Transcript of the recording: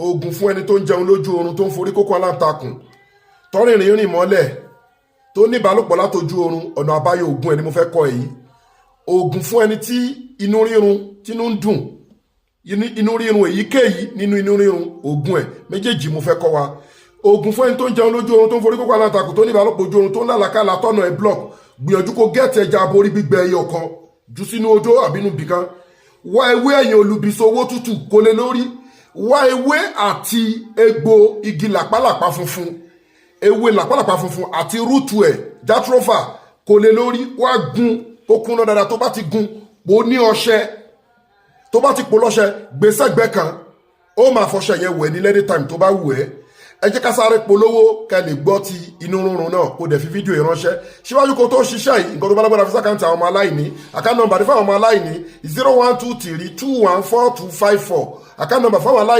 Oògùn fún ẹni tó ń jẹun lójú oorun, tó ń forí kókó aláǹtakùn, tọ́rìnrìn rìn mọ́lẹ̀, tó ní ìbálòpọ̀ látojú oorun, ọ̀nà àbáyọ oògùn ẹni mo fẹ́ kọ́ èyí. Oògùn fún ẹni tí inú rírun, tínú ń dùn, inú rírun èyíkéyìí nínú inú rírun, oògùn ẹ̀ méjèèjì mo fẹ́ kọ́ wa. Oògùn fún ẹni tó ń jẹun lójú oorun, tó ń forí kókó aláǹtakùn, tó ní ìbálòpọ̀ ojú oorun, tó ń lálàkàlà, tọ́nà ẹ̀ block. Gbìyànjú kó get ẹja aborí gbígbẹ ẹyọ kan, jù sínú odó àbínú bìkan. Wá ewé ẹ̀yìn olùbísọ owó tútù kó lé lórí. Wá ewé àti egbò igi làpálàpá funfun, ewé làpálàpá funfun àti root ẹ̀, jatropha, kó lé lórí. Wá gún kó kúnná dáadáa. Tó bá ti gún, pò ní ọṣẹ. Tó bá ti pò lọ́ṣẹ, gbé sẹ́gbẹ́ kan, ó máa fọṣẹ yẹn wẹ̀ ní anytime tó bá wù ẹ́. Ẹ jẹ́ ká sáré polówó ká lè gbọ́ ti inú rúnrun náà, kó dẹ̀ fi fídíò yìí ránṣẹ́ síwájú kó tó ṣiṣẹ́ yìí. Nǹkan tó bá lágbára, fi s'account àwọn ọmọ aláìní. Account number ní fáwọn ọmọ aláìní: 0123214254. Account number fáwọn aláìní.